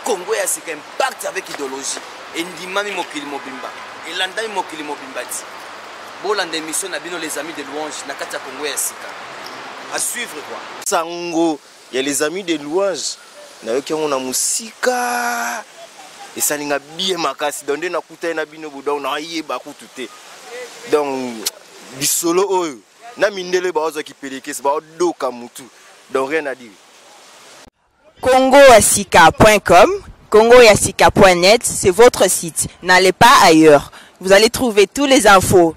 Congo ya sika impact avec idéologie endimami mokili mobimba elandami mokili mobimba ti bolanda émission na bino les amis de louange na kati ya Congo ya sika à suivre quoi. Sango ya les amis de louange nayoki yango na mosika esali nga bien makasi donc nde nakutani na bino bo donc nayeba kutu te donc lisolo oyo na mindele baozwa kipelekese baodoka mutu donc rien à dire. Congoyasika.com, congoyasika.net, c'est votre site. N'allez pas ailleurs. Vous allez trouver toutes les infos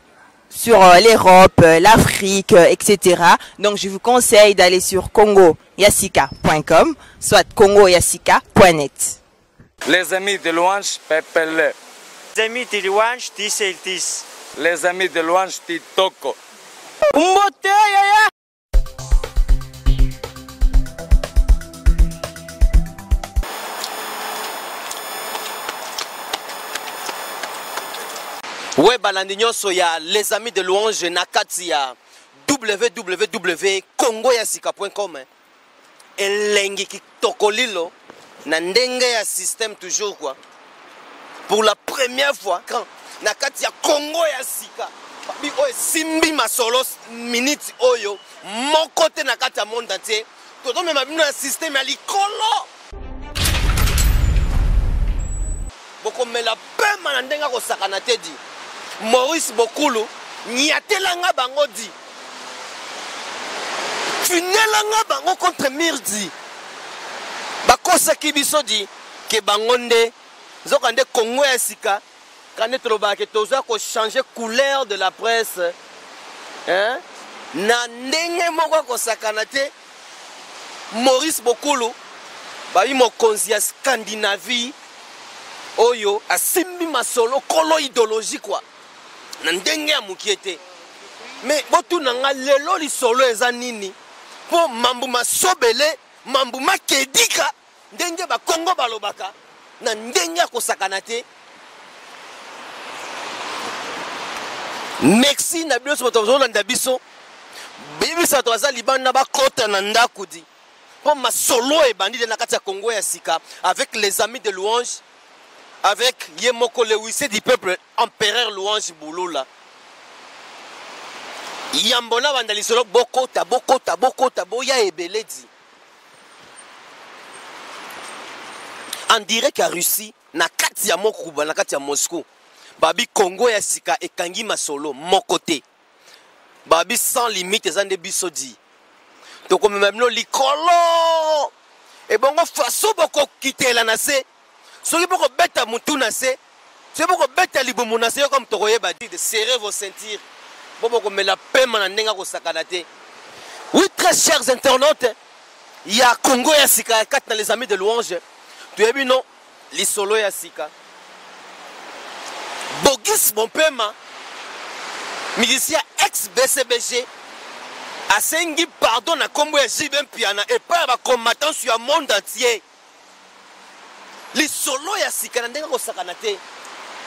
sur euh, l'Europe, euh, l'Afrique, euh, etc. Donc je vous conseille d'aller sur congoyasika.com, soit congoyasika.net. Les amis de louange, pepele. Les amis de louange, 10 et 10. Les amis de louange, titoko. Mbote yaya. We balandi nyonso ya les amis de louange na kati ya www.congoyasika.com elengi kitokolilo na ndenge ya système toujours quoi pour la première fois quand na kati ya Congo ya sika babi oyo esimbi masolo minute oyo moko te na kati ya monde entier tozomema bino na système ya likolo bokomela pema na ndenge akosakana te di maurice bokulu nyatela nga bango di tunela nga bango contre mur di bakosaki biso di ke bango nde nzoka nde kongo ya sika ka nde tolobaka ke toza kochange couleur de la presse hein? na ndenge moko akosakana te maurice bokulu bayi mokonzi ya scandinavie oyo asimbi masolo kolo idéologie kua na ndenge ya mokie te me botuna nga lelo lisolo eza nini mpo mambu masobele mambu makedika ndenge bakongo balobaka na ndenge ya kosakana te merci na bino nyonso bato bazolanda biso beyebisa bato baza libanda bakota na ndako di mpo masolo ebandi nde na kati ya congo ya sika avec les amis de louange avec ye moko le huissier du peuple empereur louange bulula yambo na banda lisolo bokota bokota bokota boya ebele di en direct ya Russie na kati ya Mokuba na kati ya Moscou babi Congo ya sika ekangi masolo moko te babi sans limite eza nde biso di tokomema bino likolo ebongo faso bokokitela na se soki bokobeta mutu na se soki bokobeta libumu na se yoka moto okoyeba di de serrer vos ceintures bo bokomela pema na ndenge akosakana te oui très chers internautes ya congo ya sika ya kati na les amis de louange toyebi no lisolo ya sika bogis bompema musicien ex bcbg asengi pardon na nkombo ya jb mpiana epai ya bacombattants ya monde entier lisolo ya sika na ndenge kosakana te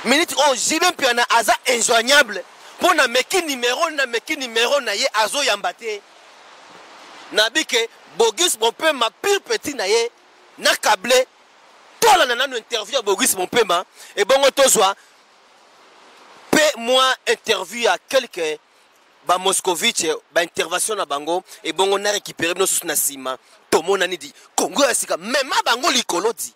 minute oyo jb mpiana aza injoignable mpo na meki nimero na meki nimero na ye azoyamba te nabike bogus bompema pire petit na ye na cable tolanda nanu interview ya bogus bompema ebongo tozwa mpe mwa interview ya quelque ba moscovitch ba intervention na bango ebongo na récupérer bino susu na nsima tomonani di kongo ya sika mema bango likolo di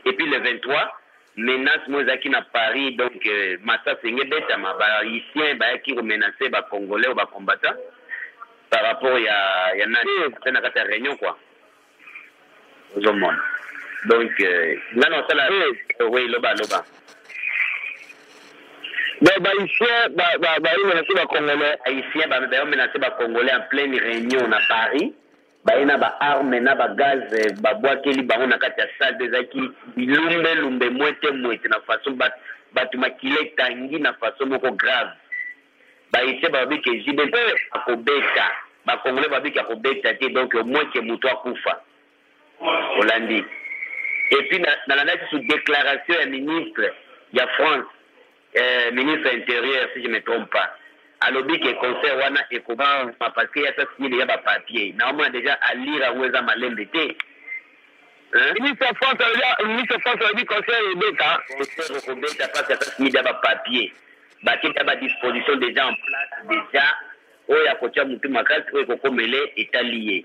Et puis le 23, menace moko ezalaki na Paris donc euh, masasi enge betama ba haïtien bayaki ko menacer ba congolais ou ba combattants par rapport ya ya nani pe na kati ya réunion quoi ozomona donc euh, nga na osala oui loba loba Donc ba haïtiens ba ba ba menacer ba congolais. Haïtiens ba ba menacer ba congolais en pleine réunion na Paris. Baye na ba armes na ba gaz babwakeli bango na kati ya salle ezalaki bilumbe lumbe mwete mwete na façon bato makila etangi na façon moko grave. Ba haïtiens balobi ke JB akobeta, ba congolais balobi ke akobeta te donc au moins ke moto akufa. Olandi. Et puis nalandaki sous déclaration ya ministre ya France, euh, ministre intérieur si je me trompe pas. Alobi ke concert wana ekobama parce que ye asi asigner dejà ba papiers. Naomona dejà allure yango eza malembe te. Hein? Ministre ya France alobi ministre ya France alobi concert ebeta. Concert ekobeta parce que asi asigner dejà ba papiers. Batie dejà ba dispositions dejà en place dejà oyo akotia mutu makasi oyo ekokomele etali ye.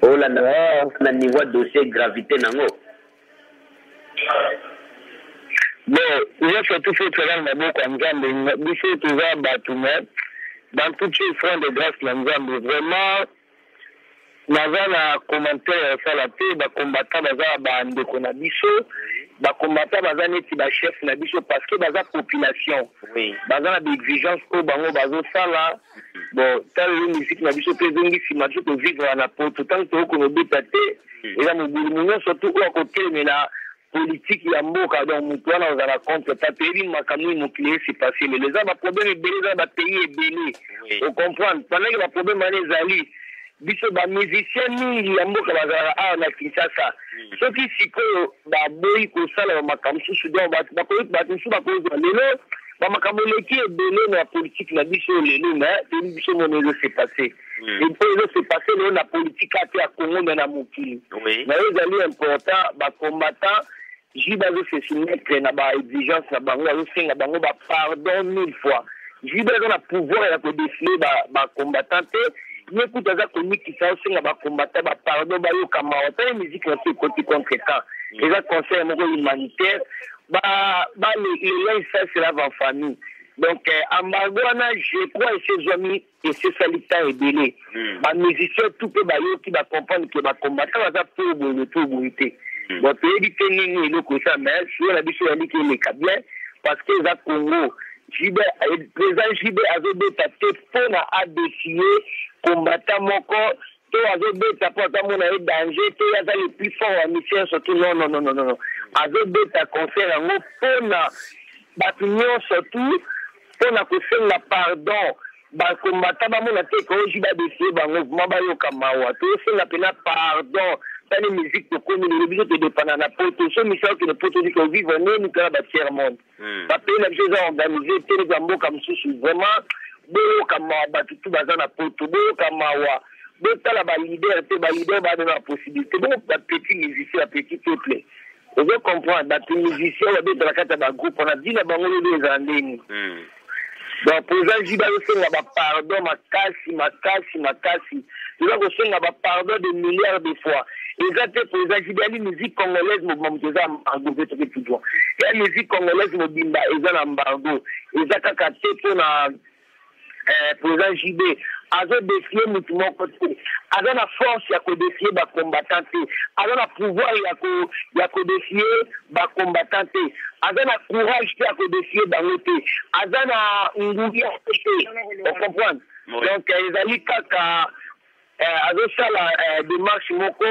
Olanda na niveau ya dossier gravite nango. Bon, nyonso tout faut tozala na maboko ya Nzambe. Biso toza bato mais dans toute chose front de grâce na Nzambe. Vraiment naza na commentaire ya kosala te. Ba combattants baza ba ndeko na biso, ba combattants baza neti ba chef na biso parce que baza population, baza na ba exigence oyo bango bazosala. Bon, tala lelo musique na biso mpe ezongi nsima, biso tovivre na poto ntango tokoki kobeta te, eza mobulu. Mu nyonso tu oyo akotelemela politique ya mboka, donc moto wana ozala contre ta. Toyebi makambo nini mokili esi passe lelo, eza baproblème ebele, eza na bapays ebele, ocomprendre. Pendant ke baproblème wana ezali, biso bamusicien mingi ya mboka bazalaka awa na Kinshasa. Soki sikoyo baboyi kosala bamakambo mosusu, donc bato mosusu bakozwa lelo bamakambo eleki ebele na politike na biso lelo. Mais toyebi biso mono ezose passe oyo ezose passe lelo na politike ate ya Congo me na mokili na yo, ezali important. Bacombattant JB azose soumettre na baexigence na bango, azosenga bango bapardon mille fois. JB aza na pouvoir ya kodéfier bacombattant te. Ye kutu aza komikisa, azosenga bacombattant bapardon, bayoka mawa. Tala musique na so ekoti contre temps, eza concert moko humanitaire. Ba le linge sale se lave en famille. Donc embargo wana, je crois, esi ezwami, esi esali temps ebele. Bamusicien tout mpe bayoki, bacomprendre ke bacombattant baza po boye po boye te. Bon, toyebi te nini eloko esa, mais suyo na biso yaliki eleka bien parce que eza Congo. JB, président JB azobeta te mpona adéfier combattant moko to azobeta mpo azamona ye danger to ye aza le plus fort ya musicien surtout. Non, non, non, non, non, azobeta concert yango mpona bato nyonso tu, mpona kosenga pardon. Bacombattant bamona te ke oyo badéfier bango, vraiment bayoka mawa. Toyosenga mpena pardon. Tani musique tokomi lelo, biso todépenda na poto. So misala okende poto, oziki ovivre nini? Tala batiers monde, bapays na biso eza organisé te neti bamboka mosusu. Vraiment boyoka mawa, bato tu baza na poto, boyoka mawa. Botala baleader te, baleader bana na possibilité bongo bapetit musicien, bapetit peuple, ozo comprendre. Bato musicien babetela kati ya bagroupe wana, dina bango lelo ezala ndeni. Donc président JB azosenga bapardon makasi, makasi, makasi. Toza kosenga bapardon de milliards de fois. Eza te président JB ali musique congolaise mobimba moto eza embargo mpe toke toujours ya musique congolaise mobimba eza na embargo. Eza kaka te mpona président JB azodéfier mutu moko te. Aza na force ya kodéfier bacombattant te, aza na pouvoir ya kodéfier bacombattant te, aza na courage te ya kodéfier bango te, aza na nguya te, ocomprendre. Donc ezali kaka azosala démarche moko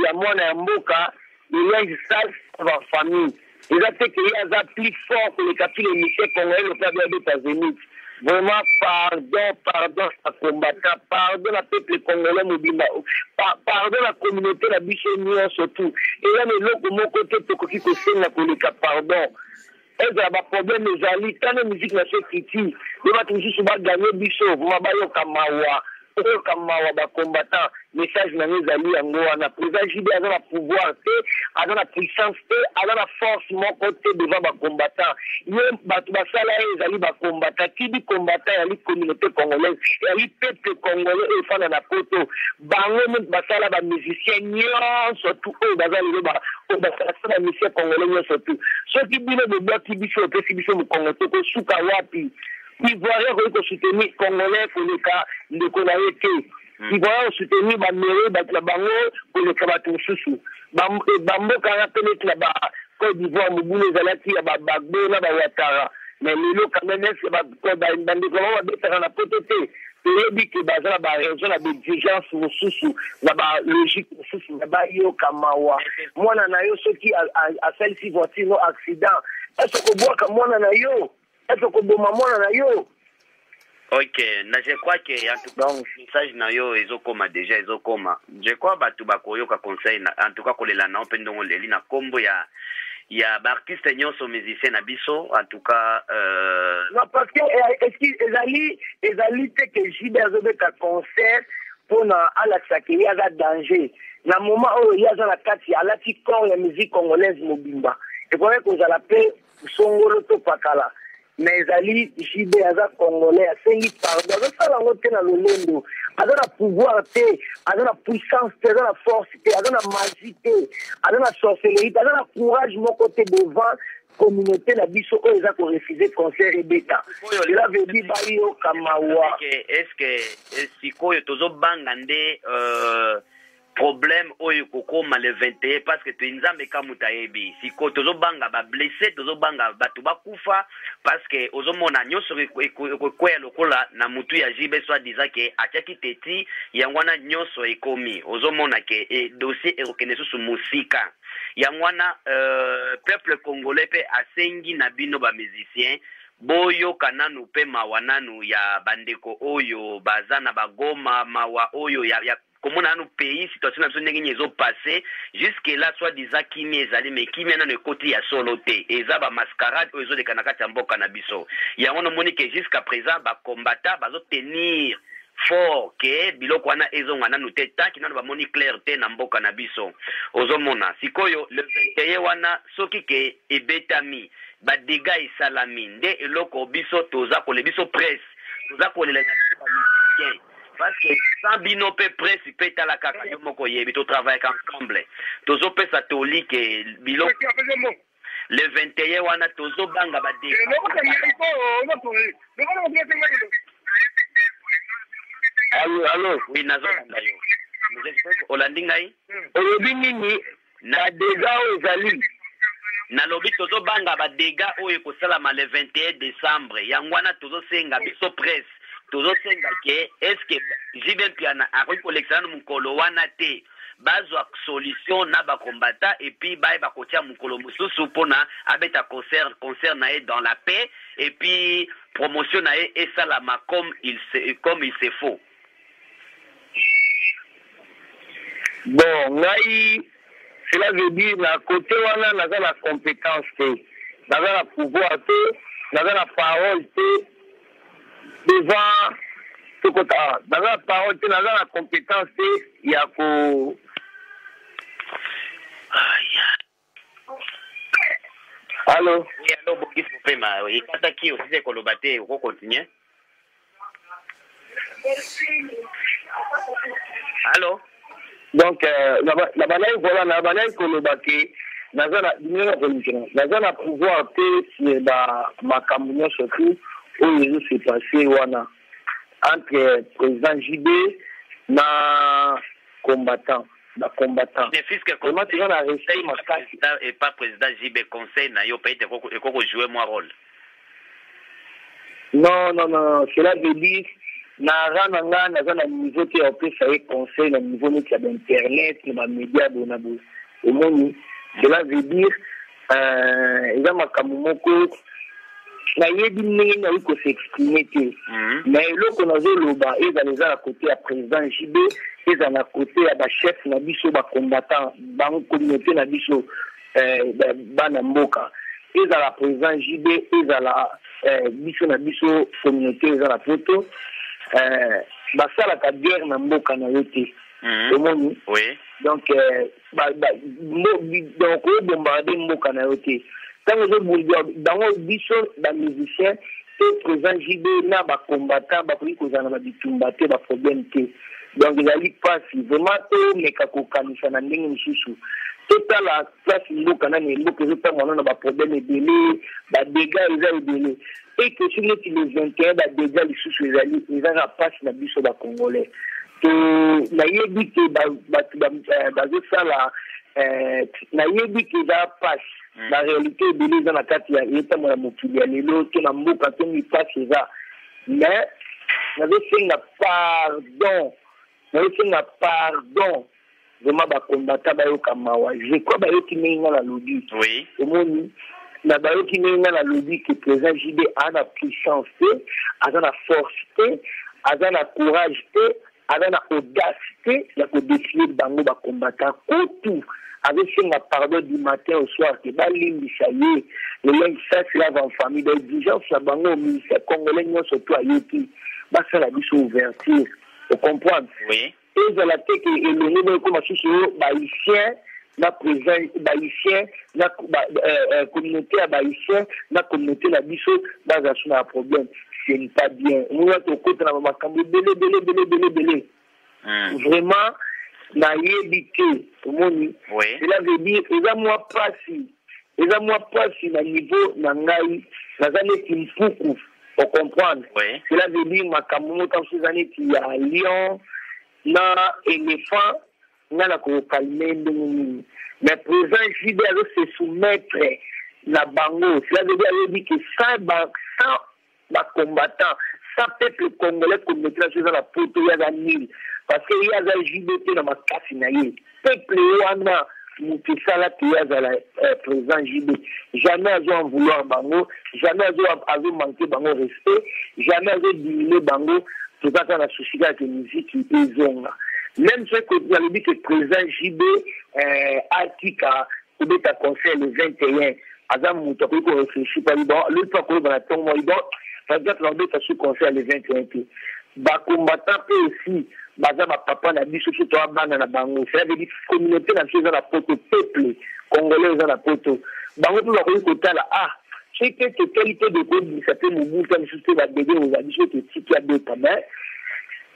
ya mwana ya mboka, linge sale en famille. Eza te ke ye aza plus fort koleka tous les musiciens congolais lokola bia beta Zénith. Vraiment pardon, pardon na combattant, pardon na peuple congolais mobimba, pardon na communauté na biso nyonso tu. Eza na eloko moko te tokoki kosenga koleka pardon. Ezala baproblème ezali tano musique na so ekiti ye, bato mosusu baganye biso. Vraiment bayoka mawa, oyoka mawa bacombattant. Message nango ezali yango wana. Président JB aza na pouvoir te, aza na puissance te, aza na force moko te devant bacombattant. Ye bato basala ye ezali bacombattant. Kibi combattant eyali communauté congolaise, eyali peuple congolais oyo efanda na poto. Bango nde basala bamusicien nyonso tu oyo baza lelo, oyo basala bamusicien congolais nyonso tu. Soki bino bobwaki biso, opesi biso mokongo, tokosuka wapi? Ivoirien akoki kosoutenir congolais koleka ndeko na ye te. Ivoirien kosoutenir bamere bato na bango koleka bato mosusu. Bamboka wana mpe neti na ba Côte d'Ivoire, mobulu ezalaki ya baGbagbo na baOuattara, mais lelo quand même est bandeko bango babetaka na poto te? Toyebi ke baza na baraison, na baexigence mosusu, na balogique mosusu. Na bayoka mawa. Mwana na yo soki asalisi voiture no accident, ese kobwaka mwana na yo? Ese koboma mwana na yo? Ok, na je crois que en tout cas Donc message na yo ezokoma déjà, ezokoma. Je crois bato bakoyoka conseil na, en tout cas kolela na yo mpe ndongo leli na nkombo ya Ya ba artistes nyonso musiciens na biso en tout cas euh... Non, parce que eh, ezali ezali te que JB azobeta concert mpona alakisa ke ye aza danger na moment oyo ye aza na kati alati corps ya musique congolaise mobimba ekokaki kozala mpe songolo to pakala mais ezali JB aza congolais asengi pardon azosala yango te na lolendo aza na pouvoir te aza na puissance te aza na force te aza na magie te aza na sorcellerie te aza na courage moko te devant communauté na biso oyo eza korefuser concert ebeta cela veut dire bayoka mawa. Est ce que sikoyo tozobanga nde euh, problème oyo ekokoma le 21 parce que toye nzambe ka moto ayebi sikoyo tozobanga bablesse tozobanga bato bakufa parce que ozomona nyonso ekokweya lokola na mutu ya JB soit disant ke atiaki teti yango wana nyonso ekomi ozomona ke e, dossier ekokende susu mosika yango wana euh, peuple congolais mpe asengi na bino ba musicien boyoka nanu mpe mawa nanu ya bandeko oyo baza na bagoma mawa oyo ya, ya komona nanu pays situation na biso ndenge nini ezo passe jusque là soit disant kimia ezali mais kimia nanu ekoti ya solo te eza ba mascarade oyo ezoleka na kati ya mboka na biso yango nomoni ke jusqu'à présent ba combattants bazo tenir fort ke biloko wana ezonga nanu te tant que nanu bamoni clair te na mboka na biso ozomona sikoyo le 21 wana soki ke ebetami ba dégâts esalami nde eloko biso toza kole biso presse toza kolela na biso ba musiciens parce que sans bino pe presse pe tala kaka yo moko oyebi to travaillaka ensemble tozopesa toli ke biloko le 21 wana tozobanga ba Allo, allo. Oui, nazolanda yo. Olandi ngai? Olobi nini? Na dégâts oyo ezali. Nalobi tozobanga ba dégâts oyo ekosalama le 21 décembre. Yango wana tozosenga biso presse, tozosenga ke est-ce que JB Mpiana akoki kolekisa nanu mokolo wana te bazwa solution na ba combattants et puis bayeba kotia mokolo mosusu mpona abeta concert concert na ye dans la paix et puis promotion na ye esalama comme il se faut. Bon, ngai cela veut dire na côté wana naza na compétence te, naza na pouvoir te, naza na parole te devant tokota, naza na parole te, naza na compétence te ya ko Allo? Oui, allo, Bogis Mopema, ekataki osisi koloba te, oko continuer? Allo? Donc, euh, na bandaki voilà, na bandaki koloba ke naza na naza na pouvoir te sur ba makambo nyonso tout oyo ezo se passer wana entre président JB na combattant ba combattant Ne fût-ce que vraiment toza na respect makasi et pas président JB conseil na yo peut-être ekoko jouer moi rôle. Non non non cela veut dire na ra na nga naza na niveau te ya kopesa ye conseil na niveau neti ya bainternet na bamedia boye na boye omoni cela veut dire euh, eza makambo moko nayebi ndenge nakoki kosexprime te mhm. na eloko nazoloba ezala eza na kote ya président JB ezala na kote ya bachef na biso bacombattant bango communauté na biso eh, bana mboka ezala président JB ezala eh, biso na biso communauté eza na poto eh, basalaka guerre na mboka na yo te mhm. omoni oui. donc eh, ba, ba, mbo, donc obombarde mboka na yo te ntango ozobundwa bango biso bamusicien te président JB na bacombattant bakoki kozala na babitumba te baproblème te donc ezali mpasi vraiment tomeka kokanisa na ndenge mosusu totala place mboka nani mboka ezotambola na baproblème ebele badega eza ebele eke soki neti le 21 badega lisusu ezali ezaka mpasi na biso bacongolais to nayebi ke bato eh, bazosala eh, nayebi ke eza mpasi mm. ba réalité ebele eza na kati ya etambola mokili ya lelo to na mboka to mpasi eza mais nazosenga pardon nazosenga pardon vraiment bacombattants bayoka mawa je crois bayoki ndenge nga nalobi oui. omoni na bayoki ndenge nga nalobi ke président JB aza na puissance te aza na force te aza na courage te aza na audace te ya kodefie bango bacombattants kutu Azosenga pardon du matin au soir ke balimbisa ye. Le linge ça se lave en famille. Ba exigence na bango musicien congolais nyonso to ayoki basala biso ouverture. O comprendre? Oui. Ezala te ke elongo moko ekoma susu oyo ba haïtien na président ba haïtien na ba, communauté ya ba haïtien na communauté na biso bazala su na problème. Ce n'est pas bien. Omoni wana tokota na makambo ebele ebele ebele ebele ebele. Vraiment nayebi te omoni. Oui. Cela veut dire eza mwa pasi, eza mwa pasi na niveau na ngai, naza neti mpuku, o comprendre? Oui. Cela veut dire makambo moko mosusu eza neti ya lion na éléphant, nga na kokalme ndenge nini? Mais président JB azo se soumettre na bango. Cela veut dire ayebi ke sans ba, sans ba combattant, sans peuple congolais communauté na biso eza na poto, ye aza nul parce que ye aza JB te na makasi na ye. Peuple wana moto esala ke ye azala président JB. Jamais azo en vouloir bango, jamais azo manquer bango respect, jamais azo diminuer bango. Toza kaka na souci kaka ke miziki ezonga. Même soki nalobi ke président JB atika kobeta concert le 21, aza moto akoki korefléchir pa bon, lui mpe akoyeba na ntongo moko bon, par exemple nakobeta su concert le 21 te. Bacombattant mpe aussi baza bapapa na biso, biso toa bana na bango. Cela veut dire communauté na biso eza na poto, peuple congolais eza na poto, bango mpe bakoki kotala ah soki mpe totali mpe dokobimisa mpe mobuta misusu mpe babebe oza biso totiki abeta. Mais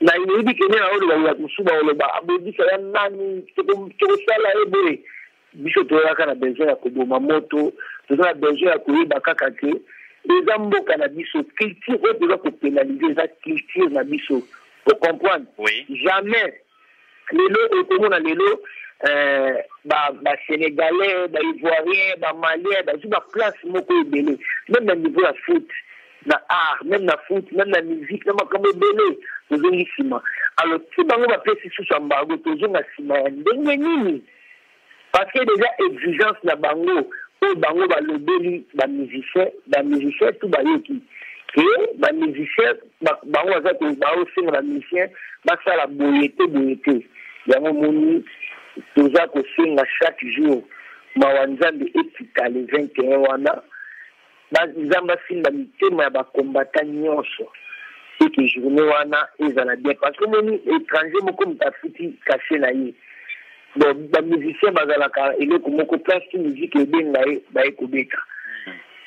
nayebi kende na oyo bato mosusu baoloba abebisa ya nani, tokosala ye boye. Biso toyaka na besoin ya koboma moto, toza na besoin ya koyeba kaka ke eza mboka na biso, culture oyo toza kopénaliser eza culture na biso. O comprendre? Oui. Jamais lelo okomona lelo ba sénégalais, ba ivoirien, ba malien bazwi ba place moko ebele, même na niveau ya foot, na art, même na foot, même na musique, na makambo ebele tozongi nsima. Alors ti bango bapesi susu embargo, tozonga nsima ya ndenge nini? Parce que déjà exigence na bango oyo bango balobeli bamusicien, bamusicien tout bayoki ke bamusicien bango baza baosenga bamusicien basala boye te boye te. Yango moni toza kosenga chaque jour mawa Nzambe ekita le 21 wana, Nzambe asimba mitema ya bacombattant nyonso eke journée wana ezala bien. Parce que omoni étranger moko moto afuti cachet na ye, bon, bamusicien bazalaka eloko moko place ti musique ebenga ye baye kobeta.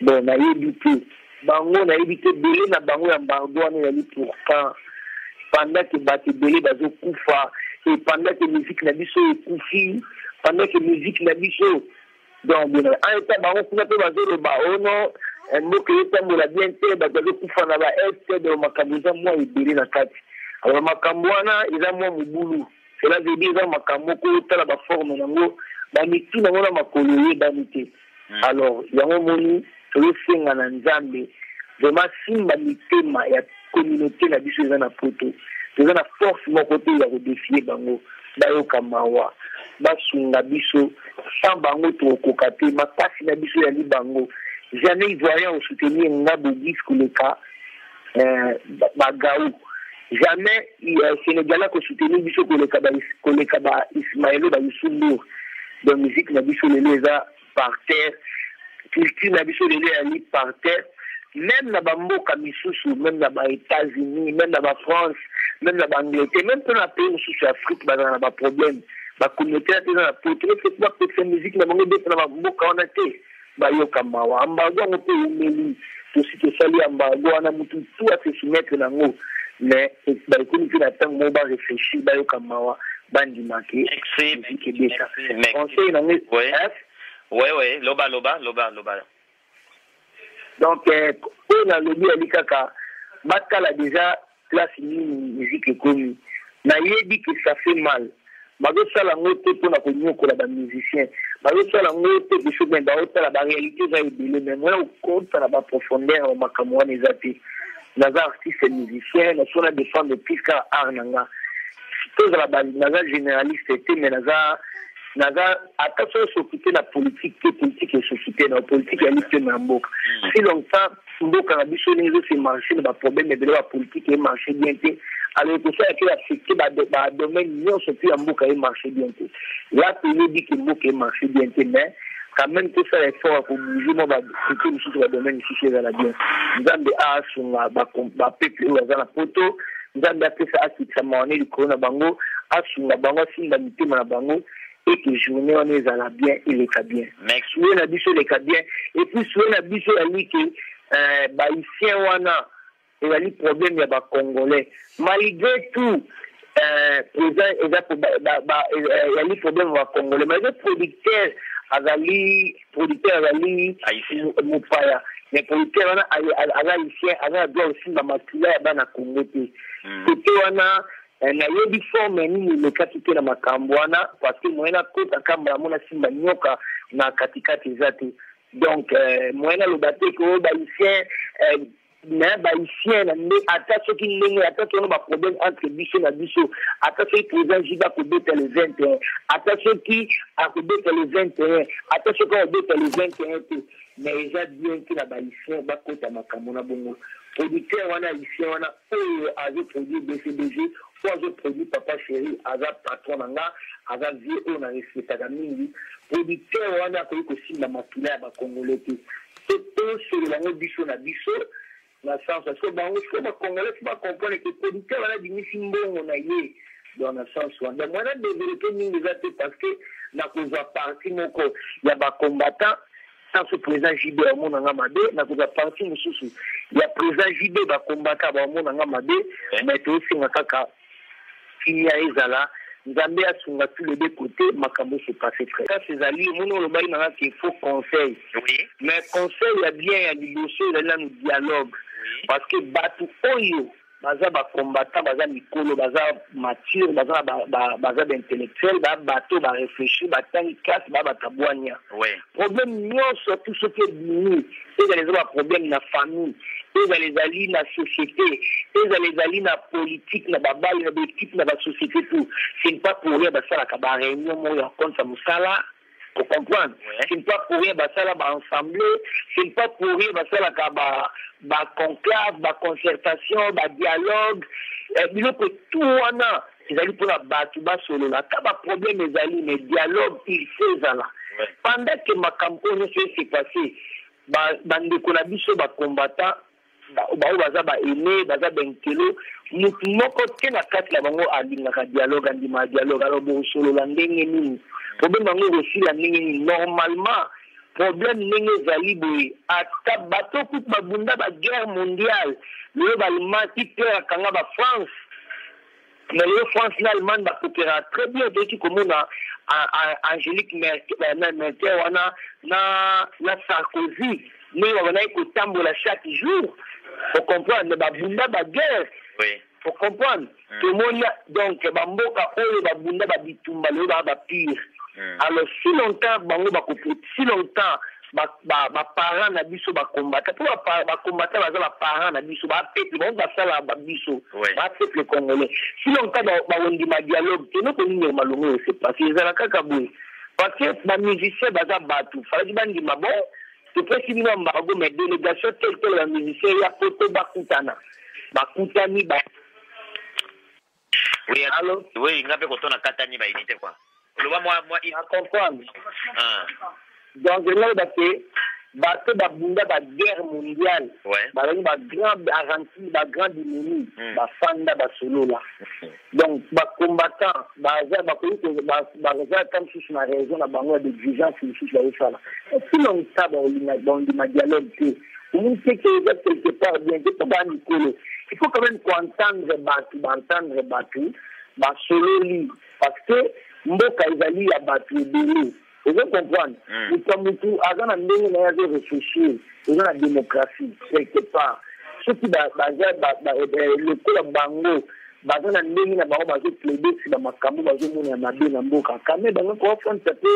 Bon, nayebi te bango, nayebi te ebele na bango ya embargo wana ezali pourtant pendant que bato ebele bazokufa, et pendant que musique na biso ekufi, pendant que musique na biso donc bien en état bango kuna mpe bazoloba ono mboka ezotambola bien te, bato bazokufa na ba est. Donc makambo eza mwa ebele na kati. Alors makambo wana eza mwa mobulu. Cela veut dire eza makambo moko otala baforme nango, bamitu nango na makolo eyebani te. Alors yango moni tozosenga na Nzambe vraiment simba mitema ya communauté na biso eza na poto. Toza na force moko te ya kodéfier bango, bayoka mawa, basunga biso. Sans bango tokokoka te, makasi na biso yali bango. Jamais ivoirien osoutenir nga Bogis koleka bagau, jamais sénégalais akosoutenir biso koleka ba Ismaelo, ba Youssou N'Dour. Donc musique na biso lelo eza par terre, culture na biso lelo eyali par terre, même na bamboka misusu, même na ba-États-Unis, même na ba-France, même na ba-Angleterre, même mpe na pays mosusu ya Afrique bazala na baproblème. Bacommunauté na te eza na poto ete bapekisa musique na bango ebeta na bamboka wana te. Bayoka mawa. Embargo yango mpe eyemeli, tosi tosali embargo wana, mutu tu ase soumettre nango, mais bakomi mpe na ntango moko baréfléchir, bayoka mawa, bandima ke musique ebeta. Conseil nango Oui, loba, loba, loba, loba. Donc oyo nalobi yali kaka batala déjà place nini musique ekomi. Nayebi ke ça fait mal, bazosala yango te mpona konyokola bamusicien, bazosala yango te ke soki baotala baréalité eza ebele, mais moya okotala baprofondeur ya makambo wana eza te. Naza artiste musicien, naso na défendre plus kaka art na nga. Tozala, naza généraliste te, mais naza ata soki os'occupe na politique te, politique es'occupe na politique yali te na mboka. Si longtemps mboka na biso ndenge ezose marche na baproblème ebele, bapolitique emarche bien te. Alors ekosala ke affecte ba domaine nyonso mpe ya mboka emarche bien te. La toyebi ke mboka emarche bien te, mais quand même tosala effort ya kobouge mwa bakote mosusu, badomaine mosusu ezala bien. Nzambe asunga bapeuple oyo baza na poto. Nzambe apesa, akitisa mawane likolo na bango, asunga bango, asimba mitema na bango eke journée wana ezala bien, eleka bien. Souhait na biso eleka bien. Et puis souhait na biso ezali ke bahaïtien wana ezali problème ya bacongolais. Malgré tout, eza ezali problème ya bacongolais, malgré producteur azali, producteur azali mopaya, mais producteur wana aza haïtien, aza na droit osimba makila ya bana Congo te. Kote wana nayebi forme nini elekaki te na makambo wana, parce que moyen nakota kamba yango, nasimba nyoka na katikati eza te. Donc moyen naloba te ke oyo bahaïtien na bahaïtien na nde, ata soki ndenge, ata soki baproblème entre biso na biso, ata soki président JB akobeta le 21, ata soki akobeta le 21, ata soki akobeta le 21 te, mais eza bien te na bahaïtien bakota makambo na bongo. Producteur wana haïtien wana oyo azoproduire BCBG, oyo azoproduire Papa Chéri, aza patron na nga, aza vieux oyo na respectaka mingi. Producteur wana akoki kosimba makila ya bacongolais te. Tosolola yango biso na biso na sens, parce que bango sikoyo bacongolais faut bacomprendre ke producteur wana abimisi mbongo na ye. Donc na sens wana, donc wana développe mingi eza te, parce que nakozwa parti moko ya bacombattant sans président JB amonanga mabe, nakozwa parti mosusu ya président JB, bacombattant baomonanga mabe. Mais tosenga kaka kimia ezala. Nzambe asunga tous les deux côtés, makambo se passe très. Kasi ezali omoni olobaki nanga ke faut conseil, mais conseil ya bien ya liboso ezali nanu dialogue, parce que bato oyo baza bacombattant baza mikolo, baza mature, baza baza baintellectuel, baa bato baréfléchir, batangi classe, baa bato abwania. Problème nyonso tu soki ebimi, ezala eza baproblème na famille, ezala ezali na société, ezala ezali na politique, na babali, na baéquipe, na basociété, tout, ce n'est pas pour rien basalaka baréunion moko ya compte ya mosala. Comprendre, ce n'est pas pour rien basala baassemblée, ce n'est pas pour rien basalaka baconclave, baconcertation, badialogue. Biloko tout wana ezali mpona bato basolola ka baproblème ezali, mais dialogue il faut ezala. Pendant que makambo oyo nyonso ese passe, bandeko na biso bacombattant baoyo baza baene, baza bankelo, motu moko te na kati na bango alingaka dialogue, andimaka dialogue. Alors bosolola ndenge nini? Problème yango ekosila ndenge nini? Normalement problème ndenge ezali boye, ata bato kutu babunda baguerre mondiale, lelo baallemand, Hitler akanga bafrance, mais lelo France na Allemagne bakopera très bien. Toyeki komona Angela Merkel wana na Sarkozy ndenge babandaki kotambola chaque jour. Ocomprendre, babunda baguerre. Ocomprendre, tomoni donc bamboka oyo babunda babitumba, lelo baa bapire. Alors si longtemps bango bako, si longtemps baparent na biso bacombattant, mpo bacombattant baza baparent na biso, bapeuple bango basala biso, bapeuple congolais, si longtemps bakondima dialogue te, eloko nini malongo oyo se passe ezala kaka boye? Parce que bamusicien baza bato falaki bandima: bon, topesi bino embargo, mais délégation tel tel bamusicien ya poto bakutana, bakutani ba Oui. Allo? Oui, nga mpe kotona katani baunité quoi, oloba mwa Na comprendre. Donc naloba ke bato babunda baguerre mondiale, bazalaki bagrand aranti, bagrand ennemi, bafanda, basolola. Donc bacombattant baza, bakoki, baza ata mosusu na raison na bango ya baexigence mosusu bazosala. Si longtemps baondima dialogue te, omoni te ke eza quelque part bien te. Mpo baa mikolo, il faut quand même koentendre bato, baentendre bato, basololi, parce que mboka ezali ya bato ebele. Ozo comprendre, moto ya motu aza na ndenge na ye azo réfléchir. Eza na démocratie quelque part. Soki baza lokola bango baza na ndenge na bango bazoplaide si bamakambo bazomona ya mabe na mboka, quand même bango kofandisa mpe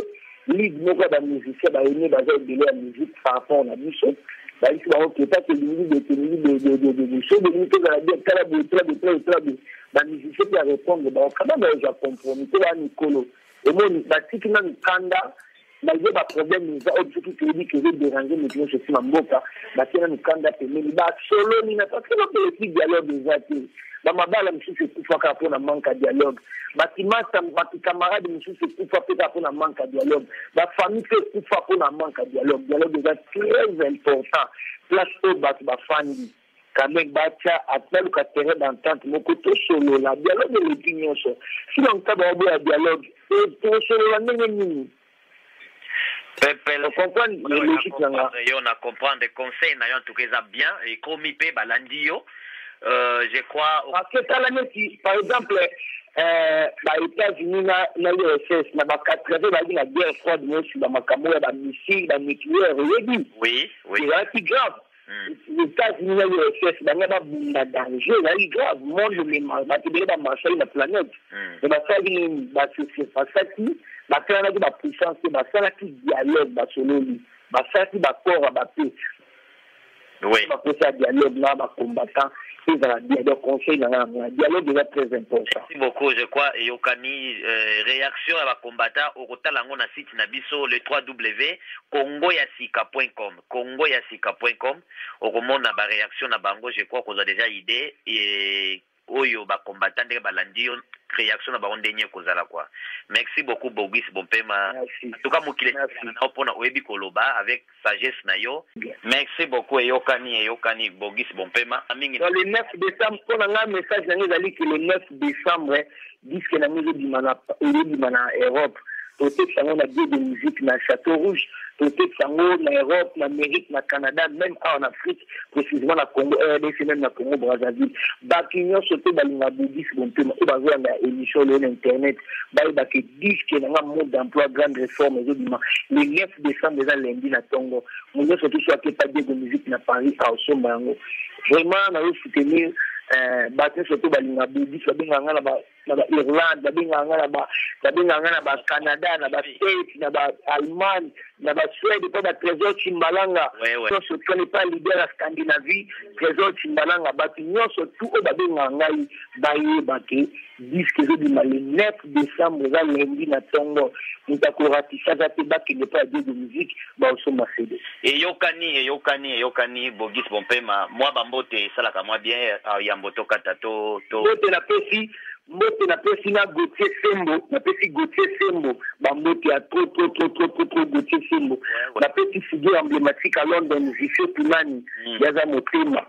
ligue moko ya bamusicien bayene baza ebele ya musique par rapport na biso, bayebisi bango ke taki elingi boye, tolingi boye, so bolingi tozala bien, tala boye, tala boye, tala boye, tala boye. Bamusicien mpe ya répondre bango quand même, bazwa compromis mpo baya mikolo. Omoni, batiki nanu kanda. Malgre ba problème eza oyo biso tout toyebi que ezo deranger moto nyonso esima mboka, batie nanu kanda pembeni, basololi na parce que eloko dialogue eza te. Ba mabala mosusu ekufa kaka mpo na manque ya dialogue, bakimasa bakicamarade mosusu ekufa mpe kaka mpo na manque ya dialogue, bafamille mpe ekufa mpo na manque ya dialogue. Dialogue eza très important. Place oyo bato bafandi quand même, batya, baluka terrain d'entente moko, tosolola. Dialogue eleki nyonso. Si longtemps baoboya dialogue, tosolola ndenge nini? Pepele. Comprendre logique na nga. Yo na comprendre conseil na yo, en tout cas eza bien, ekomi mpe balandi yo, je crois. Parce que tala neti par exemple ba États-Unis na URSS na ba 80 bazalaki na guerre froide nyonso, bamakambo ya bamissile, banucléaire, oyebi. Oui. Ezalaki grave. États-Unis na URSS banga babunda, danger ezalaki grave, monde mema bato ebele bamarchaki na planète. Mais basalaki nini? Basaki, basalanaki bapuissance te, basalaki dialogue, basololi, basalaki baaccord ya bapaix. Bakosa ya dialogue na bacombattant ezala bien. Donc conseil na nga yango, dialogue eza très important. Merci beaucoup, je crois eyokani. Réaction ya bacombattant, okotala yango na site na biso, le 3w congoyasika.com, congoyasika.com, okomona baréaction na bango. Je crois kozwa déjà idée et oyo bacombattant ndenge balandi yo, réaction na bango ndenge ekozala quoi. Merci beaucoup, Bogus Bompema. Merci. En tout cas mokili Merci. na yo mpona oyebi koloba avec sagesse na yo. Merci beaucoup, eyokani, eyokani, Bogus Bompema mingi. Dans le 9 décembre, mpo na nga message na nga ezali ke le 9 décembre, disque na nga ezobima na Europe. Totekisa yango na Dieu de Musique na Château Rouge, totekisa yango na Europe, na Amérique, na Canada, même awa na Afrique, précisément na Congo RDC, même na Congo Brazzaville. Bato nyonso te balinga Bogus Bompema oyo bazolanda ya émission lelo na internet, bayeba ke disque na nga Mode d'emploi grande réforme ezobima le 9 décembre, eza lundi na ntongo. Mo nyonso to so akepa Diego Musique na Paris, aosomba yango. Vraiment nazosoutenir bato nyonso to balinga Bogus, babengaka nga na ba Irlande, babengaka nga na ba Canada, na ba State, na ba Allemagne, na ba Suède, mpo batrésor Chimbalanga nyonso tone pa leader ya Scandinavie, Trésor Chimbalanga. Bato nyonso tu oyo babengaka ngai bayeba ke disque ezobima le 9 décembre, eza lundi na ntongo. Moto akoratisa aza te, bakende mpo ya Dieu de Musique, baosomba CD. Eyokani, eyokani, eyokani, Bogus Bompema. Mwa bambote esalaka mwa bien yambo tokata to. Mbote napesi, mbote napesi na Gautier Sembo, napesi Gautier Sembo bambote ya trop trop trop trop trop trop. Gautier Sembo, napesi figure emblématique à London, Zife Tunani. Yaza motema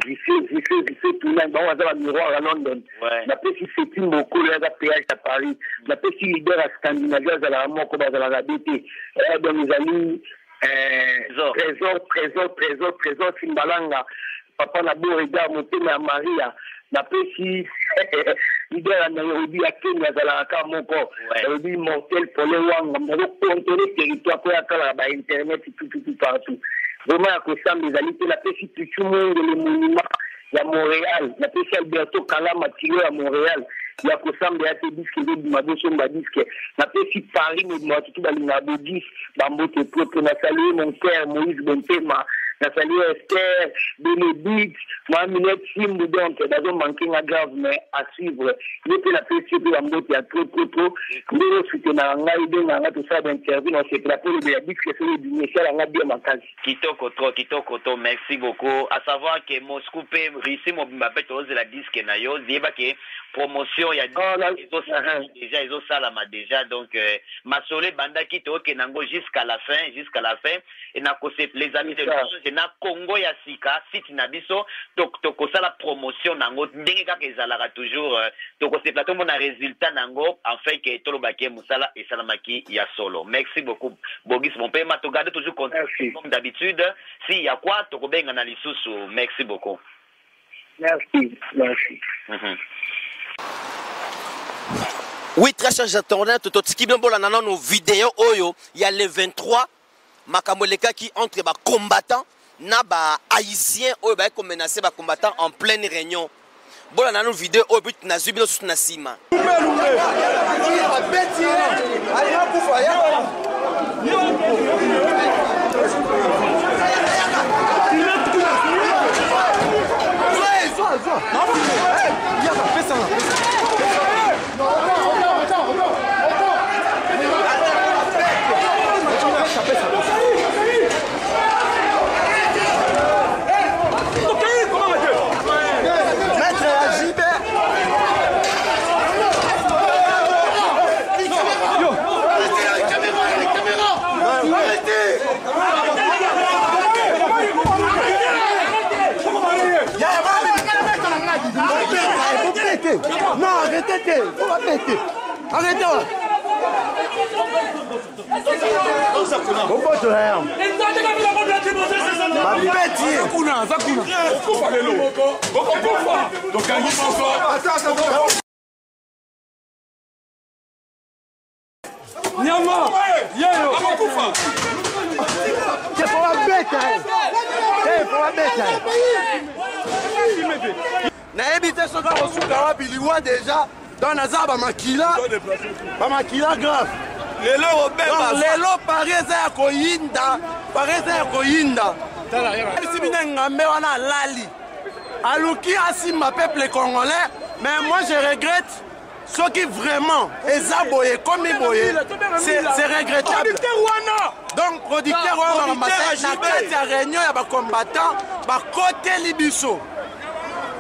Zife, Zife, Zife Tunani, bango baza bamiroir ya London. Napesi Seti Mokolo, yaza péage ya Paris. Napesi leader ya Scandinavie, azalaka moko, bazalaka be te. Donc ezali Trésor, Trésor, Trésor, Trésor Simbalanga, papa na Beauregard, motema ya Maria. Napesi leader ya Nairobi ya Kenya, azalaka kaka moko, nalobi Mortel Pole Wanga, nazocontrôle territoire mpo yatalaka bainternet tututu partout. Vraiment ya kosamba ezali te. Napesi Pichu Mwenge, le monument ya Montréal. Napesi Alberto Kalama Tilo ya Montréal. Ya kosamba ya te, disque ezobima, bosomba disque. Napesi Paris mobima, bato tu balingaka Bogus bambote propre. Nasalue mon père Moïse Bompema, nasalue Esther Bénédicte, Mohaminette Simbu. Donc bazomanke nga grave, mais à suivre. Ye mpe napesi ye mpe bambote ya trop trop trop. Ndenge osoutenaka ngai, bengaka nga, tosala bainterview na osepela mpo olobela disque soki ebimi, esala nga bien makasi. Kitoko trop, kitoko trop, merci beaucoup. À savoir que Moscou mpe Russie mobimba mpe tozela disque na yo. Yeba ke promotion ya ezosalama déjà, ezosalama déjà. Donc masolo ebandaki, tookende yango jusqu'à la fin, jusqu'à la fin. E na kose les amis de Louange na Congo ya Sika, site na biso, tokosala promotion nango ndenge kaka ezalaka toujours. Tokosepela tomona résultat nango, enfin ke tolobaki ye mosala esalamaki ya solo. Merci beaucoup, Bogus Bompema. Togarde toujours contact comme d'habitude. Si ya quoi, tokobenga na lisusu. Merci beaucoup. Merci, merci. Oui, très chers internautes, totiki bien bolanda nano vidéo oyo ya le 23, makambo elekaki entre bacombattant na bahaïtien oyo baye komenacer bacombattant en pleine réunion. Bolanda nano vidéo oyo, mpe nazwi bino susu na nsima. Abeti ye, alinga kufa. Yaka, pesanga. Babete, faut babete. Arrêtez wana. Bobotola yango. Babeti ye. Kuna, aza kuna. Okufa lelo. Okokufa. Tokangi moko. Nyama. Yeyo. Akokufa. Te faut babeta ye. Te faut babeta ye. Nayebi te soki akosuka wapi liwa deja. Donc naza bamakila, bamakila grave. Lelo obeba. Lelo Paris eza ya koyinda, Paris eza ya koyinda. Bisi bino ngambe wana alali. Aluki asimba peuple congolais, mais moi je regrette soki vraiment eza boye ekomi boye, c'est regrettable. Donc producteur wana na kati ya réunion ya bacombattant bakoteli biso.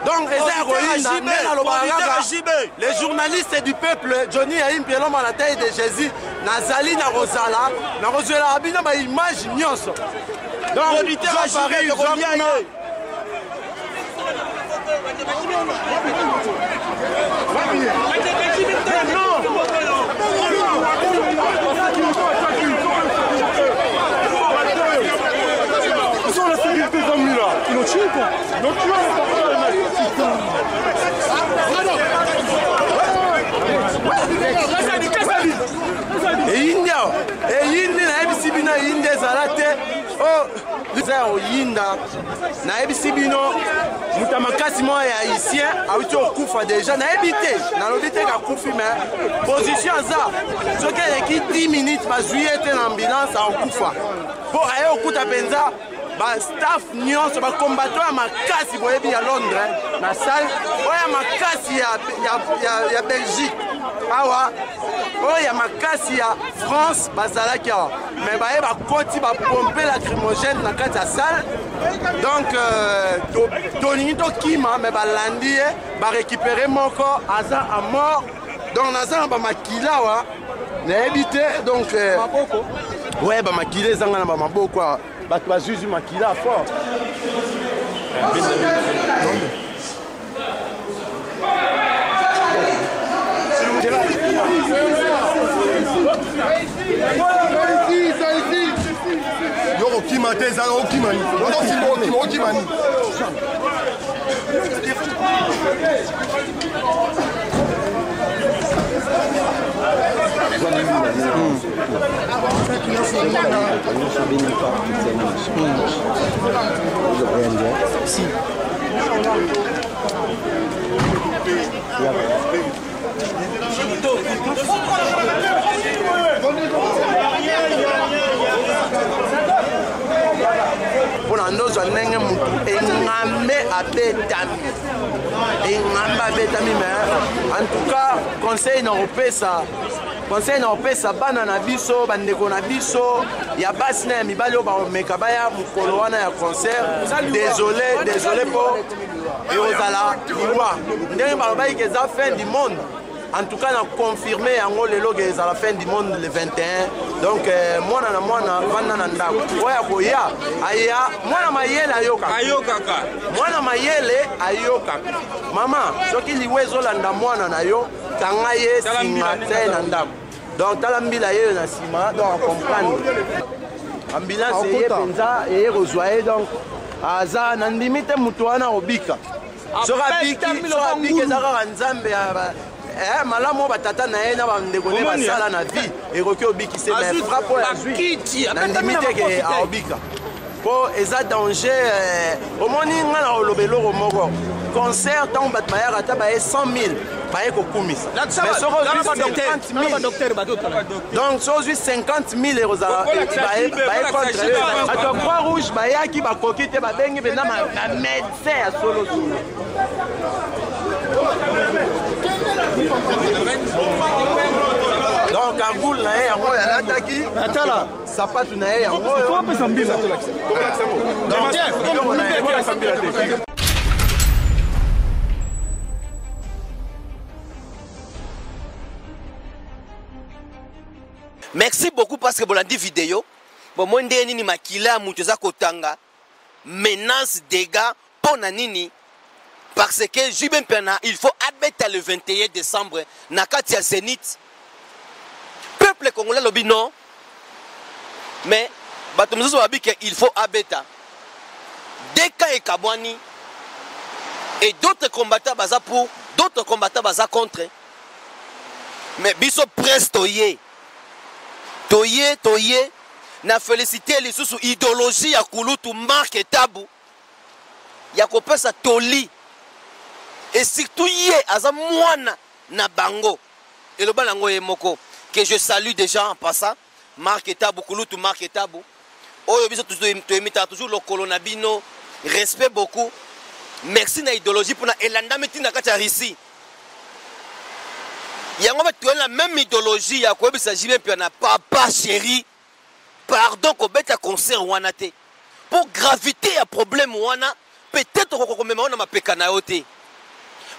Donc eza ya koyinda nde nalobaka kaka les journalistes du peuple Johnny Yaim Pieloma à la taille de Jésus nazali na kozala nakozwelaka bino ba image nyonso. Donc Paris kuna Ils sont la sécurité comme lui là. Ils l'ont tué quoi. Ils l'ont tué. Eyindi awa eyindi nayebisi bino eyindi ezala te eza ya koyinda nayebisi bino moto ya makasi moko ya haïtien awuti kokufa deja nayebi te nalobi te kakufi mais position aza soki eleki 10 minutes bazwi ye te na ambulance akokufa mpo aye kokuta mpenza bastaff nyonso bakombato ya makasi boyebi ya Londres na salle oyo ya makasi ya Belgique awa oyo ya makasi ya France bazalaki awa mais baye bakoti bapompe lacrymogène na kati ya salle. Donc tolingi tokima mais balandi ye barécupere moko aza à mort. Donc naza na bamakila awa nayebi te. Donc ouais bamakila ezanga na bamaboko awa bato bazwizwi makila fort. Yo okima te ezala okima nini okima okima nini. Mpona ndozwa ndenge motu engambe abetami, engambe abetami. Mais en tout cas conseil na kopesa, conseil na kopesa bana na biso, bandeko na biso ya basi na ya mibali oyo bakomeka baya mokolo wana ya concert, désolé, désolé mpo ekozala liwa ndenge balobaki ke eza fin du monde. En tout cas na confirmé yango lelo ke ezala fin du monde le 21. Donc mwana na mwana vanda na ndako oyo akoya aya mwana mayele ayokaka, ayokaka mwana mayele ayokaka. Mama soki liwa ezolanda mwana na yo kanga ye nsima te na ndako. Donc tala mbila ye na nsima, donc acomprendre ambulance eye mpenza eye kozwa ye. Donc aza na ndimi te moto wana akobika. Soki abiki eza kaka nzambe ya malamu oyo batata na ye na bandeko ne basala na vie ekoki obikise, mais frappe oyo azwi na ndimi te ke aobika mpo eza danger. Omoni nga na koloba eloko moko, concert ntango bato bayaka ata baye 100 000 baye kokumisa, mais soki ozwi 50 000, donc soki ozwi 50 000 ekozala baye contre bato ya Croix Rouge bayaki bakoki te, babengi mpenza bamédecin ya solosolo. Donc cagoule na ye yango oyo alataki, atala sapatu na ye yango oyo. Merci beaucoup parce que bolandi vidéo. Bon, moi ndenge nini makila ya moto eza kotanga menace dégâts mpo na nini. Parce que JB Mpiana, il faut abeta le 21 décembre na kati ya Zénith. Peuple congolais lobi non. Mais bato mosusu babi que il faut abeta. Deka ekabwani et d'autres combattants baza pour, d'autres combattants baza contre. Mais biso presse toye. Toye toye na féliciter lisusu idéologie ya kulutu Marc Tabu ya kopesa toli et surtout ye aza mwana na bango eloba nango ye moko que je salue déjà en passant. Marc Tabu, kulutu Marc Tabu oyo biso toyemitaka toujours lokolo na bino, respect beaucoup, merci na idéologie mpona elandami ntina kati ya Russie. Yango mpe toyeli na même idéologie ya koyebisa JB Mpiana papa chéri, pardon kobeta concert wana te mpo gravité ya problème wana peut-être okoka komema wana mapeka na yo te.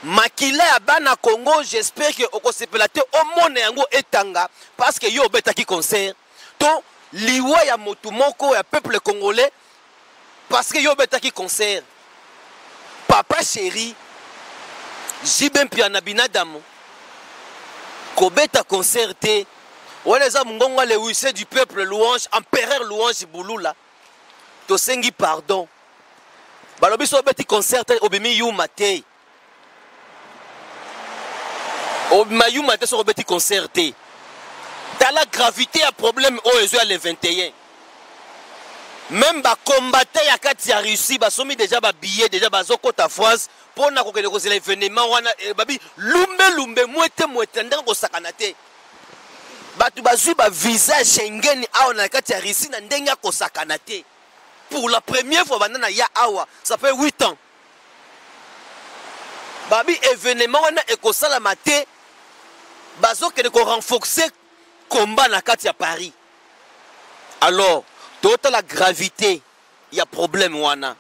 Makila ya bana Congo, j'espère que okosepela te omona yango etanga parce que yo obetaki concert to liwa ya motu moko ya peuple congolais parce que yo obetaki concert. Papa chéri JB Mpiana binadamu kobeta concert te wana eza mongongo le huissier du peuple louange empereur louange bulula tosengi pardon. Balobi so obeti concert te obimi yuma te, obima yuma te soki obeti concert te. Tala gravité ya problème oyo ezo ya le 21. Même ba combattants ya kati ya Russie basomi déjà ba billets déjà bazokota France mpona kokende kozela événement wana. Babi lumbe lumbe mwete mwete ndenge kosakana te. Bato bazwi ba visa Schengen awa na kati ya Russie na ndenge ya kosakana te. Pour la première fois banda na ya awa, ça fait 8 ans. Babi événement wana ekosalama te, bazokende ko renforcer combat na kati ya Paris. Alors, totala gravité ya problème wana.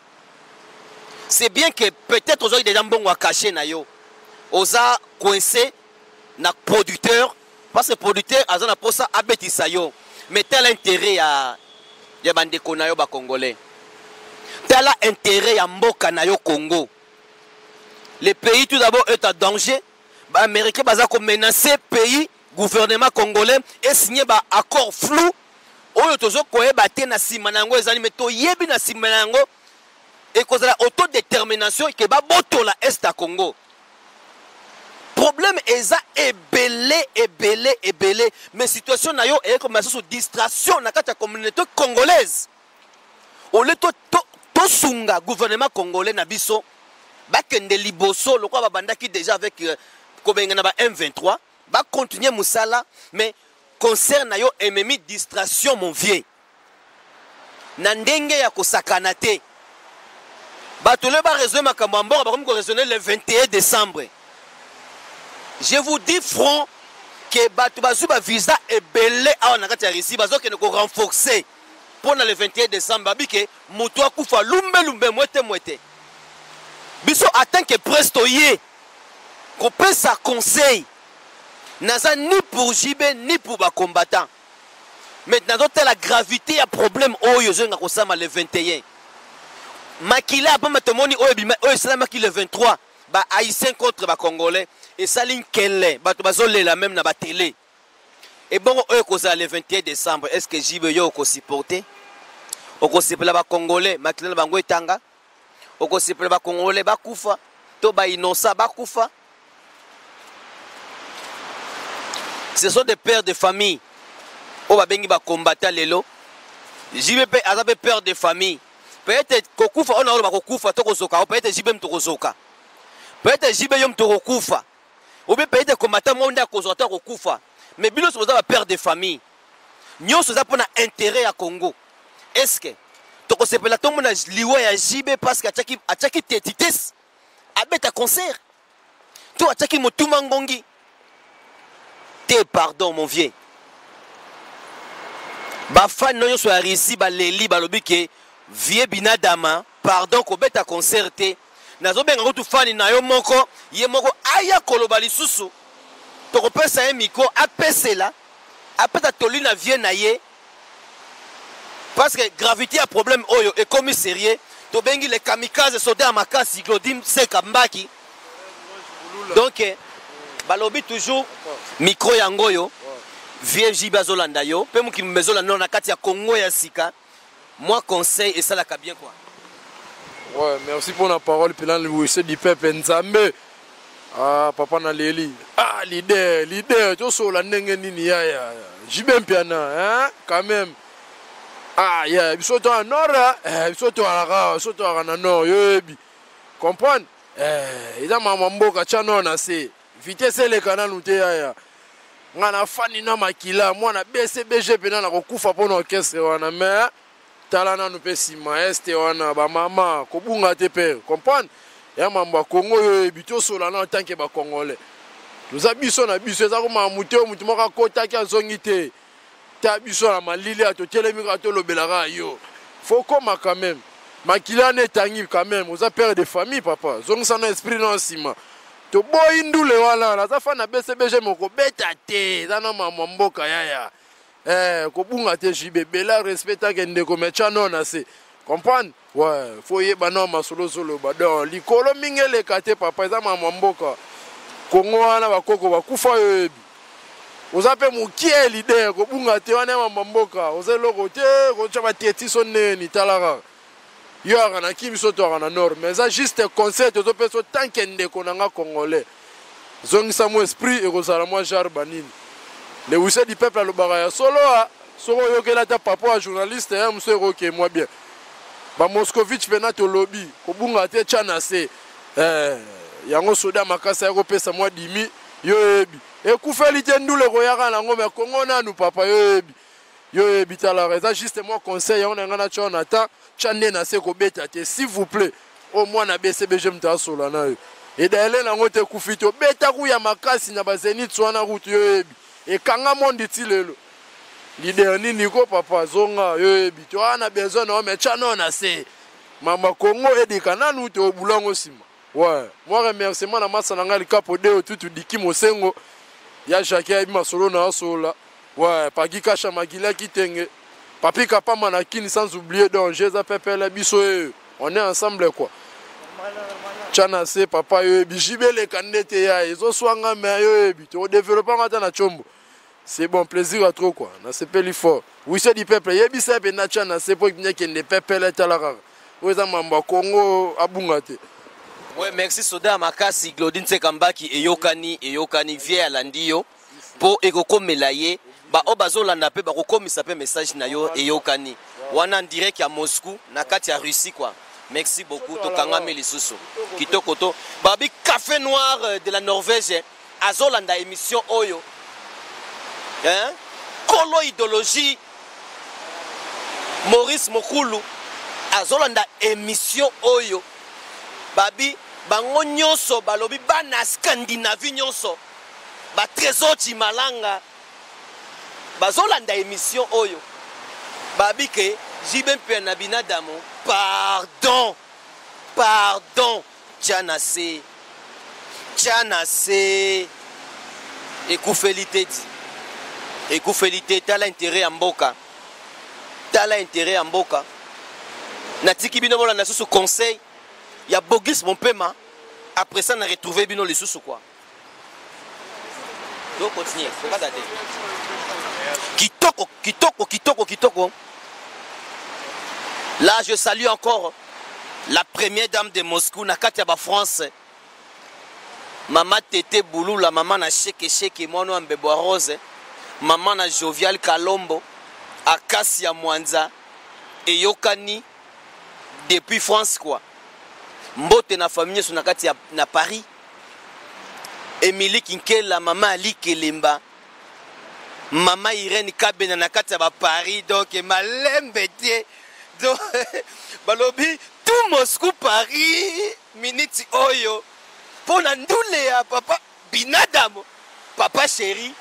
C'est bien que peut-être ozwaki déjà mbongo ya cachet na yo. Oza coincé na producteur parce que producteur aza na posa abetisa yo. Mais tel intérêt ya bandeko na yo ba congolais. Tala intérêt ya mboka na yo Congo. Le pays tout d'abord est en danger. Ba Américains baza ko menacer pays, gouvernement congolais et signer ba accord flou. Oyo tozo koyeba te na sima na yango ezali, mais toyebi na sima na yango ekozala autodétermination ke babotola est ya Congo. Problème eza ebele ebele ebele, mais situation na yo eyekoma lisusu distraction na kati ya communauté congolaise. Au lieu tosunga gouvernement congolais na biso bakende liboso lokola babandaki déjà avec kobengana ba M23, ba continuer musala, mais concert na yo ememi distraction mon vieux. Na ndenge ya kosakana te. Bato le ba raisonner makambo ya mboka, bakomi ko raisonner le 21 décembre. Je vous dis franc que bato bazwi ba visa ebele awa na kati ya Russie, bazokende ko renforcer mpona le 21 décembre. Babi ke moto akufa lumbe lumbe mwete mwete. Biso en tant que presse toye kopesa conseil, naza ni pour JB ni pour ba combattant. Mais nazotala gravité ya problème oyo ezolinga kosama le 21. Makila apama tomoni oyo ebima, oyo esalamaki le 23, ba haïtien contre ba congolais esali nkele, bato bazolela même na ba télé. Et bongo oyo ekozala le 21 décembre, est-ce que JB yo okosupporter? Okosepela ba congolais makila na bango etanga? Okosepela ba congolais bakufa to ba innocent bakufa? Ce sont des pères de famille oyo babengi ba combattant lelo. JB pe aza pe père de famille. Peut-être kokufa oyo na oyo bakokufa to kozoka, peut-être JB moto kozoka, peut-être JB yo moto kokufa, ou bien peut-être combattant moko nde akozwa to akokufa. Mais bino nyonso boza ba père de famille, nyonso eza mpona intérêt ya Congo. Est-ce que tokosepela tomona liwa ya JB parce que atiaki tetites abeta concert to atiaki motuma ngongi te? Pardon mon vieux, bafani no nyonso ya Russie baleli, balobi ke vieux binadama pardon kobeta concert te. Nazobenga kutu fani na yo moko, ye moko aya koloba lisusu, tokopesa ye micro apesela, apesa toli na vieux na ye, parce que gravité ya problème oyo ekomi sérieux. Tobengi le kamikaze soda ya makasi Glody Seka Mbaki. Donc eh, balobi toujours micro yango oyo vieux JB azolanda yo mpe mokili mobimba ezolanda yo na kati ya Congo ya sika. Mwa conseil esalaka bien quoi. Ouais, merci pour la parole pena le du peuple Nzambe. Ah papa na leli. Ah leader, leader tosola ndenge nini yaya. JB Mpiana, hein quand même. Ah yeah, biso to na nord, eh biso to alaka, biso to alaka na nord, yoyebi. Comprendre? Eh, eza mama mboka tya nord na se. Vitesse eleka nanu te yaya. Nga na fani na makila, mwana BCBG pena na kokufa pona orchestre wana mais tala nanu pe sima est wana ba mama kobunga te père. Comprendre? Ya mambo ya Congo yoyebi tosola na tant que ba congolais. Toza biso na biso eza koma moto oyo moto moko akotaki azongi te. Ta biso na malili ya totelemi kaka tolobela kaka yo. Faut koma quand même. Makila wana etangi quand même. Oza père de famille papa. Zongisa na esprit na nsima. Toboyi ndule wana. Naza fan na BCBG moko beta te. Eza na mama mboka yaya. Eh, kobunga te JB. Bela respect take ndeko mais tya no na se. Comprendre? Ouais, faut yeba na masolo zoloba. Donc likolo mingi eleka te papa eza mama mboka. Kongo wana bakoko bakufa yo yebi. Oza pe mokie leader kobunga te wana ya mama mboka. Oza eloko te kotya ba teti so neni tala kaka. Yo aka na Kin biso to aka na Nord mais eza juste conseil tozopesa yo tant que ndeko na nga congolais. Zongisa mwa esprit ekozala mwa genre banini. Le huissier du peuple alobaka ya solo a soki oyokeli ata papa ya journaliste ya mosusu ekoke mwa bien. Ba Moscovitch pena tolobi kobunga te tya na se. Eh, yango soda makasi ya kopesa mwa dimi yo oyebi. Ekufeli te ndule koyaka nango mais Congo nanu papa yo oyebi. Yo oyebi talaka eza juste mwa conseil yango na ngai na tya na temps tya nde na se kobeta te s'il vous plaît. Oyo mwana BCBG moto asola na yo. Edayele nango te kufi te obeta kuya makasi na ba Zenith wana kutu yo oyebi. Ekanga monde ti lelo. Leader nini ko papa zonga yo oyebi. To ana besoin na yo mais tya no na se. Mama Congo edika nanu to bulango sima. Ouais, moi remerciement na masa na ngai likapo deo tutu diki mosengo ya Jacques ayebi masolo na asola. Ouais, Pagi Kasha Magila Kitenge. Papi Kapama na Kin sans oublier donc Jeza Pepele biso eh, on est ensemble quoi. Tchana se papa yo ebi jibele kandete ya ezo swanga mais yo ebi to développer ngata na chombo. C'est bon plaisir à trop quoi. Na sepeli fort. Oui c'est du peuple yebi sa pe na tchana se po kende pepele talaka. Oyo eza mambo ya Congo abunga te. Ouais, merci Soda Makasi, Claudine Sekambaki, eyokani, eyokani, vieux alandi yo, po ekokomela ye, ba oyo bazolanda pe bakokomisa pe message na yo, eyokani. Wana en direct ya Moscou, na kati ya Russie quoi. Merci beaucoup, tokangami lisusu. Kitoko to. Babi café noir de la Norvège, azolanda émission oyo. Hein? Kolo idéologie Maurice Mokulu azolanda émission oyo. Babi bango nyonso balobi bana Scandinavie nyonso ba Trésor Chimalanga bazolanda émission oyo. Babi ke JB Mpiana Binadamo pardon, pardon tya na se, tya na se, ekufeli te di, ekufeli te. Tala intérêt ya mboka, tala intérêt ya mboka. Natiki bino bolanda susu conseil ya Bogus Mompema, après ça na retrouver bino lisusu quoi. Donc continuer, pas te. Kitoko, kitoko, kitoko, kitoko. Là, je salue encore la première dame de Moscou, na kati ya ba France. Mama Tete Bulula, mama na Sheke Sheke, mwana wa Mbebo Rose, mama na Jovial Kalombo, Acacia Mwanza, eyokani depuis France quoi. Mbote na famille nyonso na kati ya na Paris. Émilie Kinkela, mama Ali Kelemba, mama Irène Kabena na kati ya ba Paris, donc malembe te. Donc balobi tout Moscou Paris minute oyo pona ndule ya papa Binadamo, papa chéri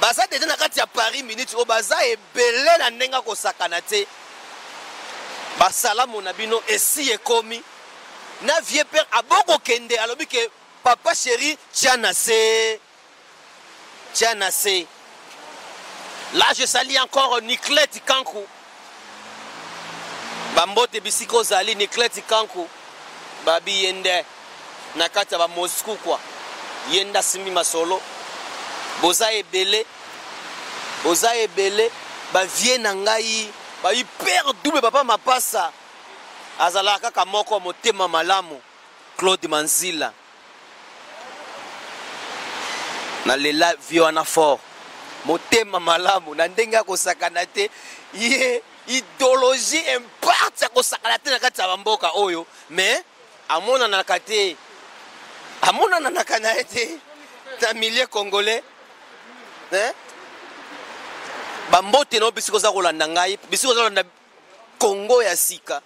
baza deja na kati ya Paris minute oyo baza ebele na ndenge kosakana te. Basalamu na bino esi ekomi na vieux père aboko kende alobi ke papa chéri tia na se, tia na se. Là je salue encore Niclette Kanku. Bambote bisika ozali Niclette Kanku babi ye nde na kati ya ba Moscou kwa ye nde asimbi masolo. Boza ebele, boza ebele ba vieux na ngai ba hyper double papa mapasa azalaka kaka moko motema malamu Claude Manzila. Na lela vieux wana fort motema malamu na ndenge ya kosakana te ye idéologie impact ya kosakana te na kati ya bamboka oyo mais amonanaka te, amonanaka na ye te na milieu congolais hein? Bambote na yo bisika oza kolanda ngai, bisika oza kolanda Congo ya sika,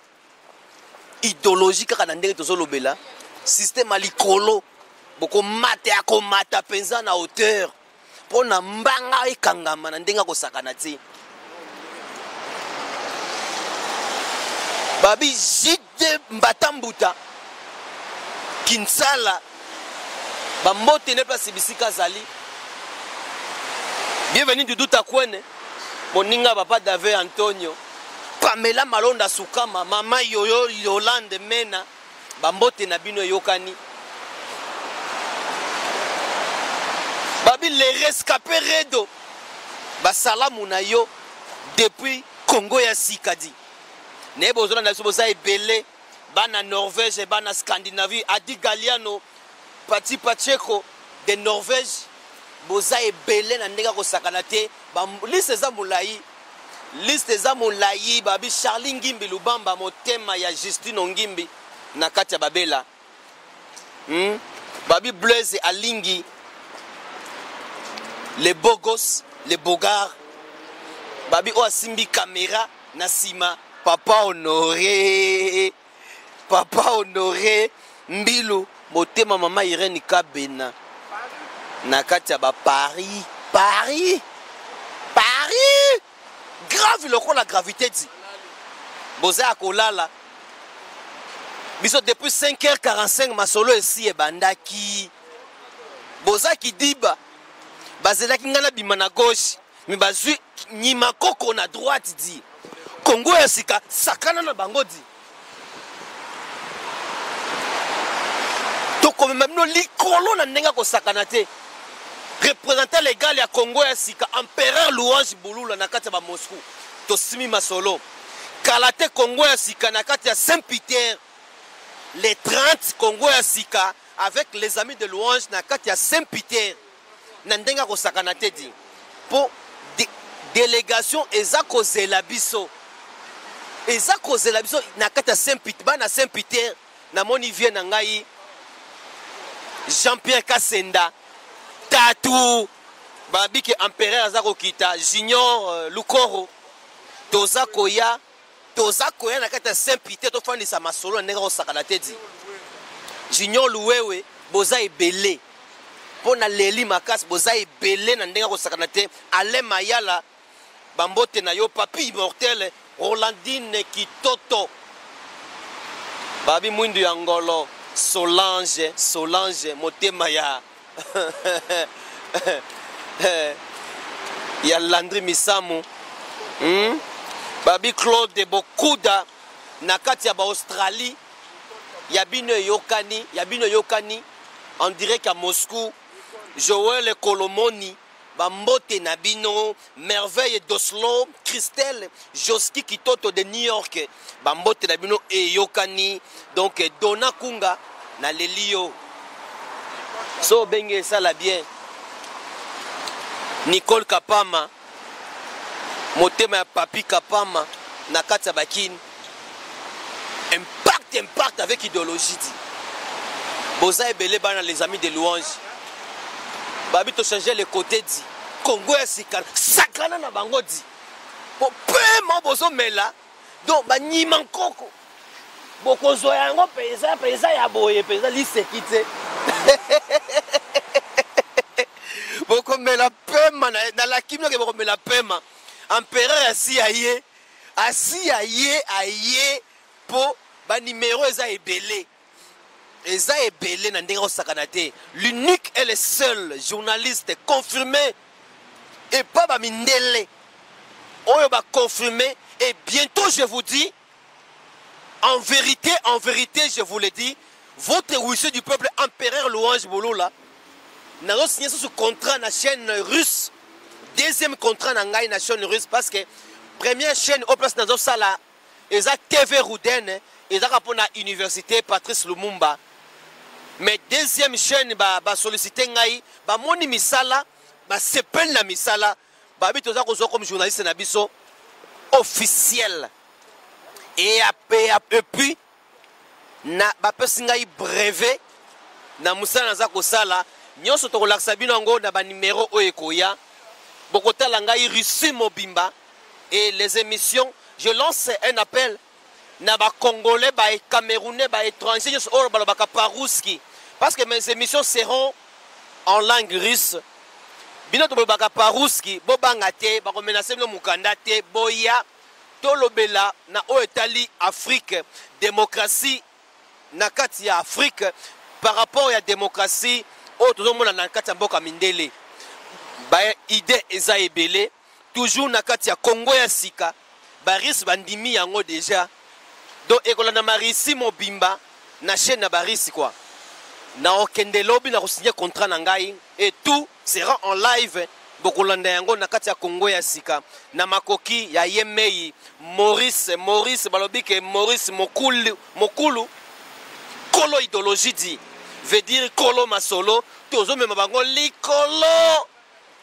idéologie kaka na ndenge tozolobela système ya likolo, bokomata ya komata mpenza na hauteur mpo na mbanga ekangama na ndenge akosakana te. Babi jide mbatambuta kinsala bambote ne place bisika azali. Bienvenue Dudu Takwene, moninga papa Dave Antonio, Pamela Malonda Sukama, mama Yoyo Yolande Mena, bambote na bino eyokani. Babi le rescapé Redo, basalamu na yo depuis Congo ya Sikadi. Naye bozolanda biso boza ebele, bana Norvège, bana Scandinavie, Adi Galliano, Pati Pacheco de Norvège, boza ebele na ndenge kosakana te. Ba liste eza molayi, liste eza molayi. Babi Charlie Ngimbi Lubamba, motema ya Justine Ngimbi na kati ya Babela. Babi Blaise Alingi, les beaux gosses, les beaux gars. Babi oyo asimbi caméra na sima, papa Honoré, papa Honoré Mbilu, motema mama Irène Kabena na kati ya ba Paris, Paris, Paris, grave lokola gravité di boza ya kolala. Biso depuis 5h45 masolo esi ebandaki. Boza kidiba, bazelaki ngai nabima na gauche, mais bazwi nyima koko na droite di Congo ya sika sakana na bango di tokomema bino likolo na ndenge ya kosakana te. Représentant légal ya Congo ya sika, empereur Louange Bulula na kati ya ba Moscou, tosimi masolo kala te. Congo ya sika na kati ya Saint-Peter les 30, Congo ya sika avec les amis de Louange na kati ya Saint-Peter na ndenge ya kosakana te di po délégation eza kozela biso, eza kozela biso na kati ya Saint-Peter. Bana Saint-Peter, namoni vie na ngai Jean-Pierre Kasenda Tatu, babike empereur aza kokita Junior Lukoro, toza koya, toza koya na kati ya Saint-Peter tofandisa masolo na ndenge kosakana te di Junior Luwewe. Boza ebele mpo na leli makasi, boza ebele na ndenge kosakana te. Alain Mayala, bambote na yo papi immortel. Rolandine Kitoto, babi mwindu ya ngolo. Solange, Solange motema ya ya Landry Misamu, Babi Claude Bokuda na kati ya ba Australie, ya bino eyokani, ya bino eyokani en direct ya Moscou. Joël Kolomoni, bambote na bino. Merveille d'Oslo, Christelle Joski Kitoto de New York, bambote na bino eyokani. Donc Donna Kunga na lelio so obenge esala bien. Nicole Kapama, motema ya Papi Kapama na kati ya Bakini. Impact, impact avec idéologie di boza ebele bana les amis de Louange. Babi to changer le côté di Congo ya sika sakana na bango di po pema bozomela. Donc banyima nkoko bokozwa yango mpenza mpenza ya boye mpenza liseki te, bokomela pema nalaki bino ke bokomela pema. Empereur asi aye, asi aye, aye po banimero eza ebele, eza ebele na ndenge kosakana te. L'unique et le seul journaliste confirmé et pas bamindele oyo baconfirmé. Et bientôt je vous dis En vérité, en vérité, je vous le dis, votre huissier du peuple, empereur Louange Bolola, nazo signé ce contrat na chaîne russe. Deuxième contrat na ngai na chaîne russe parce que première chaîne au place nazo sala eza TV Ruden, ezaka pona université Patrice Lumumba. Mais deuxième chaîne ba ba solliciter ngai, ba moni misala, ba sepel na misala, ba bi toza kozwa comme journaliste na biso officiel. Et et puis na bapesi ngai brevet na mosala naza kosala nyonso, tokolakisa bino yango na banimero oyo ekoya. Bokotala ngai Russie mobimba et les émissions. Je lance un appel na bacongolais, bacamerounais, baétranger nyonso oyo balobaka paruski, parce que mes émissions seront en langue russe. Bino tobolobaka paruski, bobanga te, bakomenase bino mokanda te. Boya tolobela na oyo etali Afrique, démocratie na kati ya Afrique par rapport ya démocratie oyo tozomona na kati ya mboka mindele. Ba idée eza ebele, toujours na kati ya Congo ya sika. Barusse bandimi yango déjà, donc ekolanda marisi mobimba na chaîne na barusse quoi. Na okende lobi na kosigner contrat na ngai et tout sera en live. Bokolanda yango na kati ya Congo ya sika na makoki ya yemei Maurice. Maurice balobi ke Maurice Mokulu, Mokulu kolo idéologie di veut dire kolo masolo, tozomema bango likolo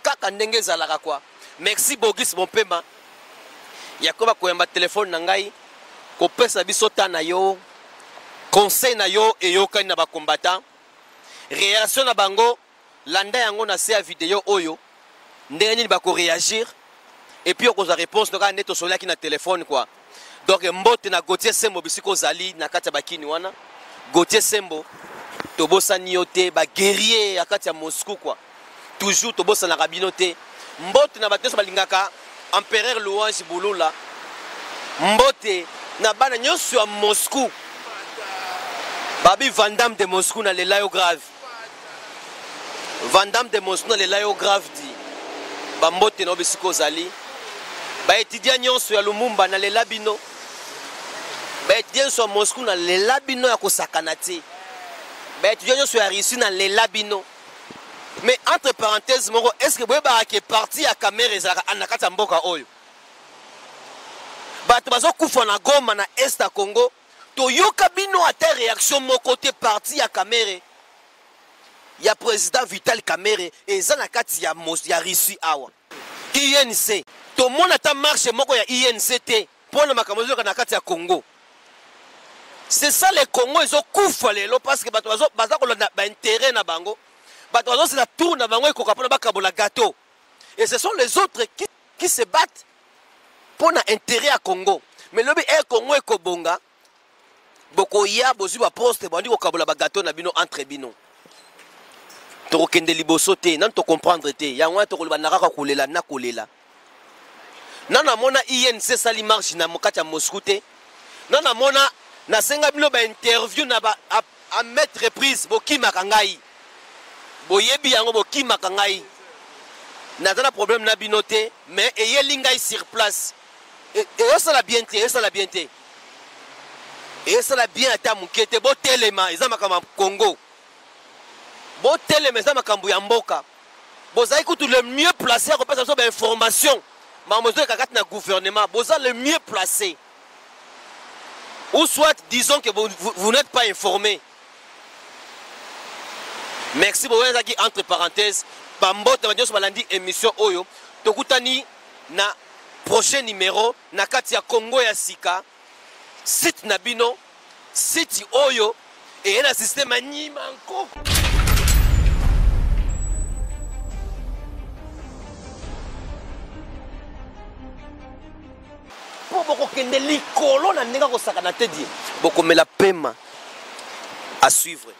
kaka ndenge ezalaka quoi. Merci Bogis Bompema yakoba koyamba telefone na ngai, kopesa biso ta na yo, conseil na yo eyokani na bacombattant. Réaction na bango, landa yango na se ya video oyo, ndenge nini bakoréagir, et puis okozwa réponse kaka nde tosololaki na telefone quoi. Donc mbote na Gauthier Sembo bisika ozali na kati ya bakini wana. Gauthier Sembo, tobosani yo te, baguerrier ya kati ya Moscou quoi, toujours tobosanaka bino te. Mbote na bato nyonso balingaka empereur Louange Bulula, mbote na bana nyonso ya Moscou, babi Vandam de Moscou na lela yo grave, Vandam de Moscou na lela yo grave di bambote na yo bisika ozali. Baétudiant nyonso ya Lumumba na lela bino, baétudiant nyonso ya Moscou na lela bino ya kosakana te, baétudiant nyonso ya Russie na lela bino. Mais entre parenthèse moko, est ce que boyebaka ke parti ya Kamerhe ezalaka na kati ya mboka oyo? Bato bazokufa na Goma, na est ya Congo, toyoka bino ata réaction moko te. Parti ya Kamerhe, ya président Vital Kamerhe, eza na kati ya Russie awa. UNC, tomona ata marche moko ya UNC te mpona makambo ezoyoka na kati ya Congo. C'est ça, le Congo ezokufa lelo parce que bato baza kolanda baintérêt na bango, bato bazosela tour na bango ekoka mpona bakabola gâteau, et ce sont les autres qui se battent mpona intérêt ya Congo. Mais lobi e Congo ekobonga, bokoya bozwi baposte, bandi kokabola bagâteau na bino entre bino. Tokokende liboso te nanu tocomprendre te. Yango wana tokoloba na kaka kolela na kolela. Nanu namona UNC esali marche na kati ya Moscou te. Nanu namona nasenga bino bainterview na ba à maintes reprises, bokimaka ngai, boyebi yango, bokimaka ngai. Naza na problème na bino te, mais eyeli ngai sur place, eyosala bien te, eyosala bien te, eyosala bien ata moke te. Botelema, eza makambo ya Congo, botelema, eza makambo ya mboka. Bozali kutu le mieux placé ya kopesa biso bainformation makambo ezoyeka kati na gouvernement. Boza le mieux placé, ou soit disons que vous, vous, vous n'êtes pas informé. Merci. Boyo ezalaki entre parenthèses. Bambote ba nyonso balandi émission oyo, tokutani na prochain numéro na kati ya Congo ya sika, site na bino, site oyo eye na système ya nyima nkoko. Mpo bokokende likolo na ndenge akosakana te die, bokomela pema. À suivre.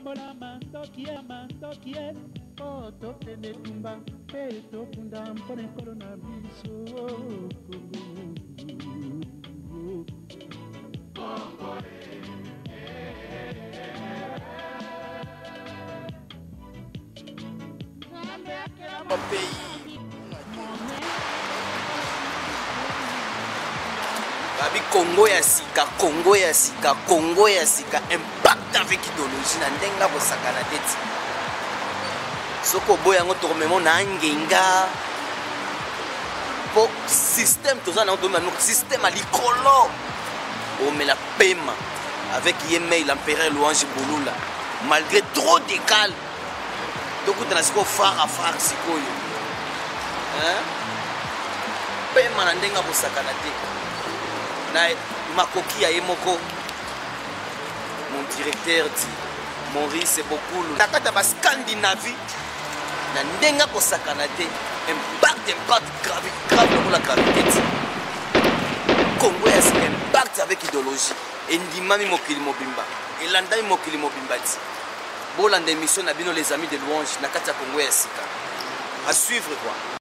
Tombola mandoki ye mandoki ye mpo tokende etumba mpe tobunda mpo na ekolo na biso Kongo. Babi Congo ya sika, Congo ya sika, Congo ya sika, impact avec idéologie na ndenge akosakana te ti. Soki oboyi yango tokomema na ngenga po système toza nango toyeba noko système ya likolo omela pema avec ye mei l'empereur louange bolula malgré trop décale tokutana sikoyo phare à phare sikoyo pema na ndenge akosakana te na makoki ya ye moko mon directeur di maurice bokulu na kati ya bascandinavie na ndenge akosakana te impact impact grave grave lokola gravité ti congo ya sika impact avec idéologie endimami mokili mobimba elandami mokili mobimba ti Bolanda emission na bino les amis de louange na kati ya Congo ya sika. À suivre quoi.